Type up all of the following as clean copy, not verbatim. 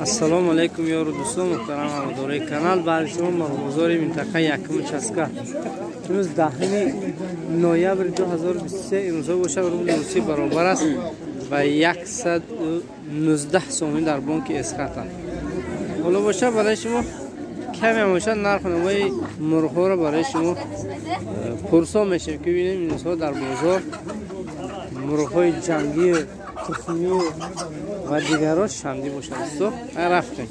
Ассалому алайкум ёру дӯстон, муҳтарам ҳаводорои канал. Баъди шумо бозори минтақаи якум участка. Имрӯз 10 ноябри 2023 имрӯзҳо бошад, рубли русӣ баробар аст ба 119 сомонӣ дар бонки Эсхата. Ҳоло бошад, барои шумо каме бошад нарху навои мурғҳоро барои шумо пурсон мешавем, ки бибинем имрӯзҳо дар бозор мурғҳои ҷангӣ, тухмӣ ва дигарро чандӣ бошад. Дӯсто, рафтем.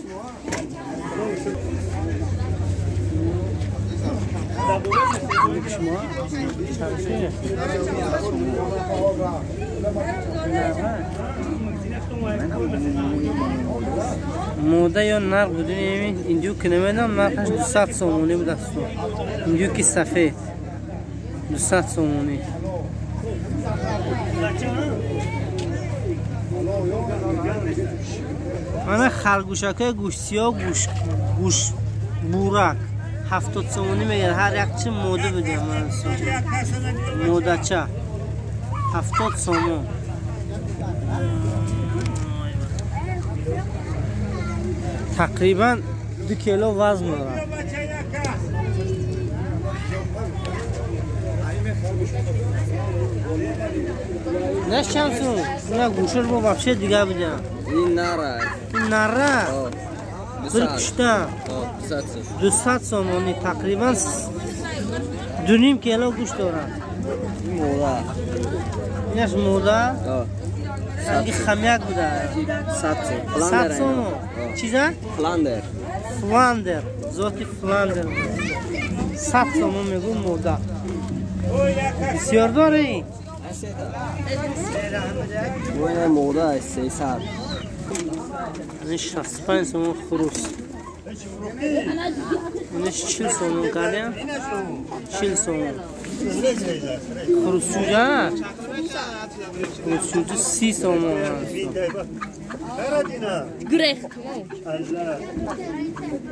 Мода ё нарх будини индю ки намедонам, нархаш 200 сомонӣ буд аст. Индю ки сафед 200 сомонӣ. Ана харгӯшакҳои гӯштсиёҳ, гӯш бурак 70 сомонӣ мегирад. Ҳар як чи мода будем, модача 70 сомон. Тақрибан 2 кило вазн дорад. Не чанд сум? На гӯшаш бо вообще дига будем. Ин нара. Ин нара? Bir кушта. 200 сомонӣ, тақрибан 2.5 кило гӯшт дорад. Мода. Инаш мода? Ранги хамяк буда. 100 сомон. Чиза? Фландер. Фландер. Зоти фландер. 100 сомон мегӯ мода. Бисёр дорӣ? Ин мода 300. Ин 65 сомон хурус. Ин 40 сомон кардем. 40 сомон. Хурус сӯҷа? Хурус сӯҷа 30 сомон.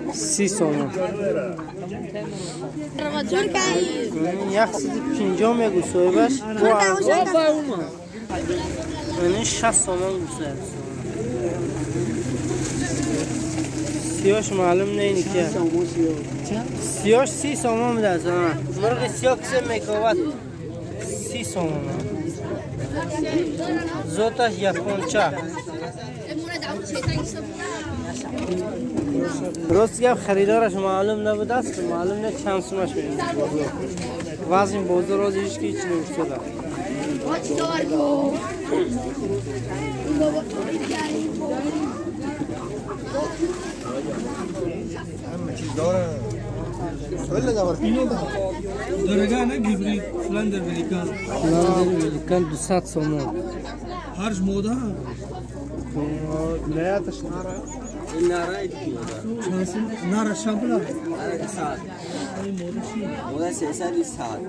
30 сомон. 150 мегӯ соҳибаш. Ин 60 сомон гӯсоиб. Сиёш маълум не ки. Сиёш 30 сомон будааст. Мурғи сиёҳ кисе мековад 30 сомон. Зоташ японча. Рост гап, харидораш маълум набудааст, маълум не чанд сумаш мебуд бозор. Вазни бозор роз ҳеҷ ки ҳеҷ нагуфтада. Фландер великан. Фландер великан 200 сомон. Ҳарш мода? Нара шампла? Мода 300.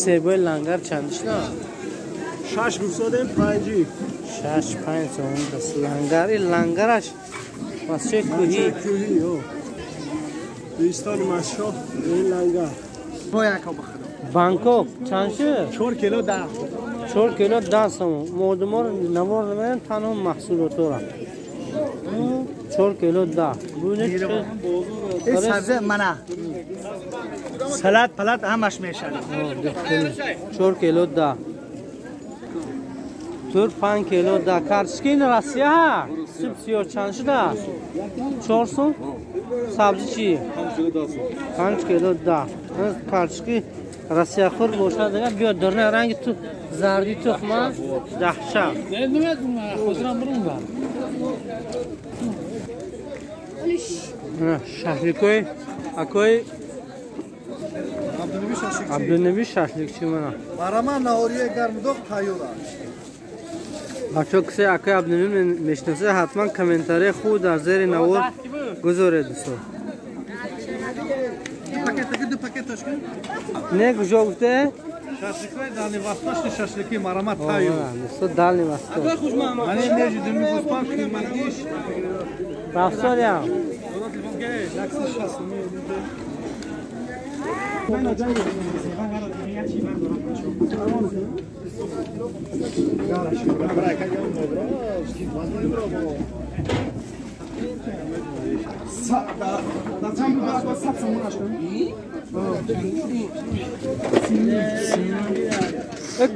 Себои лангар чандиш на? 6 гуфтодем 5. 6 5 сомон даст лангар. Ин лангараш масчои кӯҳӣ. Кӯҳӣ, ё. Дуистони Машшоҳ ин лангар. Бангкок чанд шуд? 4 кило 10. 4 кило 10 сомон. Модуморо навор намедем, танҳо маҳсулотро. 4 кило 10. Бубинед чӣ ин сабзе мана. Салат палат ҳамаш мешавад. 4 кило 10. Тур 5 кило 10. Картошка ин Россия? Суп сиёҳ чанд шудааст? 4 сум. Сабзӣ чӣ? 5 кило 10. Картошки Россия хӯр бошад, дигар биё дурна ранги ту зарди тухма даҳшат. Шашликои акои Абдунаби шашликчи мана. Барама наҳории гармдоғ тайёр аст. Бачаҳо, кисе акои Абдунаби мешиносед, ҳатман комментарияи хуб дар зери навор гузоред, дӯсто. Не куҷо гуфте? Шашликҳои Дальний Восточный шашлики марама тайёр. Дӯсто, Дальний Восток. Мани межи думи гӯспанд қиматиш. Рафсорям. 160.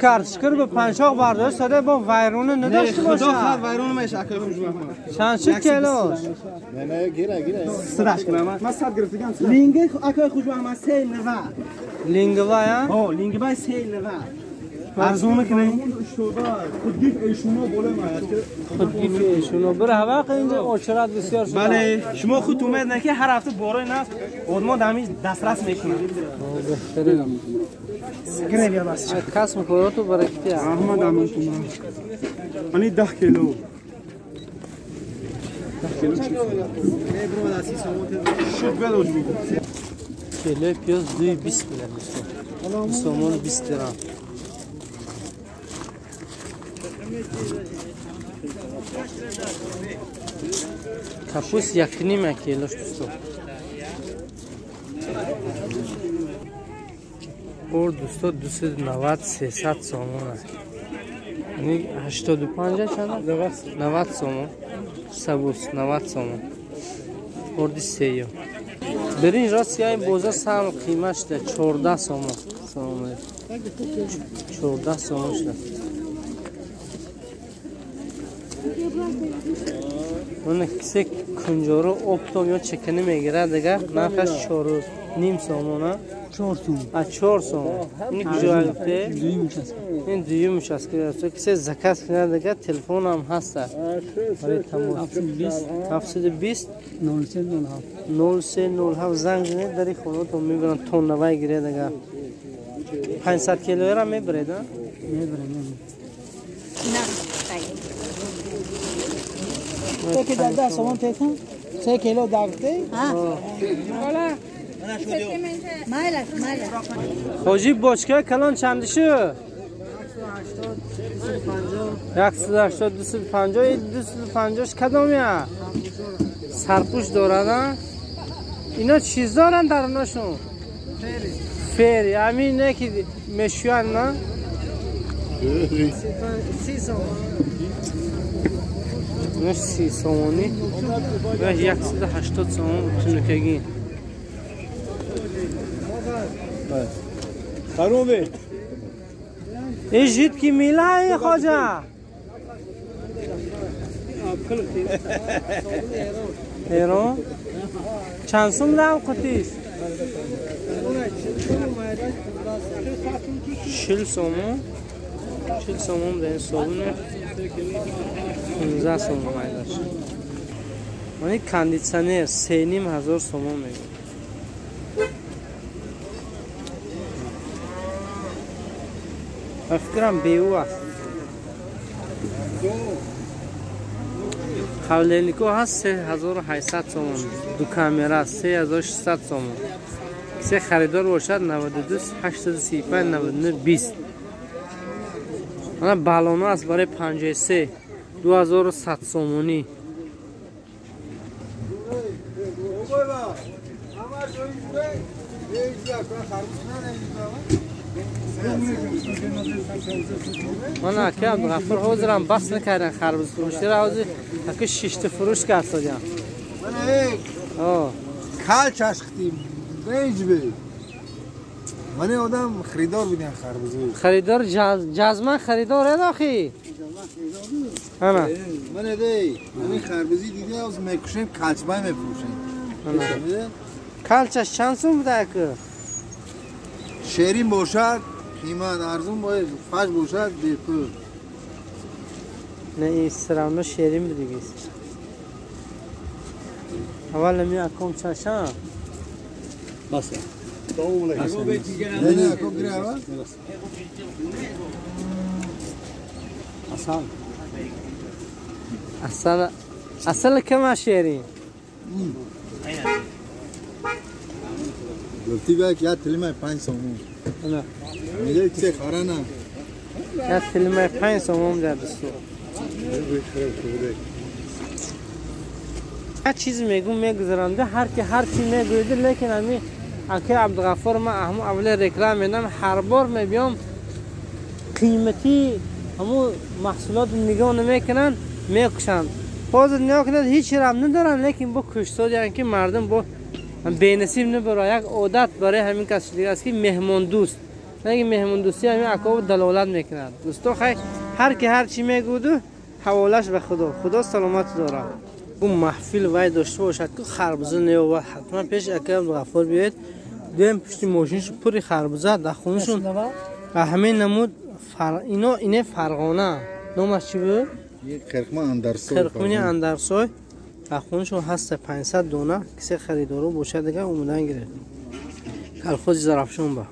کارشکر به پنجاه برداشت داده با ویرونه نداشته باشه. خدا خر ویرونه میشه اکای خوش چند شد کیلوش؟ نه نه گیره گیره. صداش کنم من صد گرفتم. لینگ اکای خوش من 390. لینگ وای ها؟ ها لینگ وای 390. ارزون میکنه. خودگیف ایشونو بالا میاد. خودگیف ایشونو بر هوا اینجا اچرات بسیار شده. بله شما خود امید نکی هر هفته بارای ناس آدم دمی دسترس میکنه. بهترین. کسب کاراتو برکتی احمد امین تو من 10 کیلو 10 کیلو شد بدوش کیلو پیاز 2.20 بوده سومون 20 درهم. کپوس 1.5 کیلوش دوستو. اور دوستا 290 300 سومون است. یعنی 85 چند؟ 90 سومون. سبوس 90 سومون. اوردی سیو. برنج راست این بوزا سم قیمتش ده 14 سومون. سلام 14 سومون شده. اون کسی کنجارو اپتوم یا چکنی میگیره دیگه نرخش 4.5 سومونه. 4 سوم. از 4 سوم. این کجا گفته؟ این دویمش است که کسی زکات کنه دیگه تلفن هم هست. برای تماس 720 0307 0307 زنگ زنید در خونه تو میبرن تون نوای گیره دیگه. 500 کیلو را میبره ده؟ میبره نه. که ده سوم تیکن 3 کیلو داغته. خوجی بچکه کلان چند شو؟ 180 250 250 کدام یا؟ سرپوش دارن؟ اینا چیز دارن در اوناشون؟ فری. همین نه که مشویان نه؟ اینا 30 سومونی و 180 سومون تونکگی. خروبه این جید کی میله ای خواجه ایران چند سوم دم قطیش 40 سومون 40 سومون به این صابونه 15 سومون مایداش. این کندیسانر 3,500 سومون میگه. فکرم بیو است. خولینیکو هست 3800 سومون. دو کامرا 3600 سومون. سه خریدار باشد 92 835 99 20. من بالونو است برای 53 2100 سومونی. من اکی عبدالغفور حاضرم بس نکردن خربز فروشی را حاضر اکی شیشت فروش کرد سادیم. من یک کل چشختیم بیج بی من آدم خریدار بودیم خربزی خریدار جزمه خریدار اداخی من دی من خربزی دیده از میکشیم کلچبای میفروشیم. کلچش چند سوم بوده اکی؟ شیرین باشد قیمت ارزون باید فج باشد بی پول. نه این سرامنو شیرین بود دیگه. اول می اکم چشم بس نه نه اکم گیره اول اصل اصل اصل کم شیرین گفتی بیا که یه تلیمه 5 سومون نه میگه چه خاره نه یه تلیمه 5 سومون در دستو هر چیز میگم میگذرانده هر کی هر چی میگوید لیکن امی اکی عبدالغفور ما اهم اول رکلام میدم هر بار میبیام қимати ҳамун маҳсулот нигоҳ намекунанд, мекушанд. Ҳозир нигоҳ кунед, ҳеч рам надоранд, лекин бо куштодианд, ки мардум бо бенасиб набаро. Як одат барои ҳамин кас шудига аст, ки меҳмондӯст, ки меҳмондӯстӣ ҳамин акобу далолат мекунад. Дӯсто, хай, ҳар ки ҳар чӣ мегӯду, ҳаволаш ба Худо. Худо саломат дорад. Ӯ маҳфил вай дошта бошад, ки харбуза неёвад, ҳатман пеш ака Абдуғаффор биёед. Дуем пушти мошиншу пури харбуза дар хонашон ва ҳамин намуд. Ино ине Фарғона, номаш чӣ буд? Қирқмини Андарсой дар хонашон ҳаста, 500 дона. Кисе харидоро бошад, дигар омодан гиред, колхози Зарафшон ба.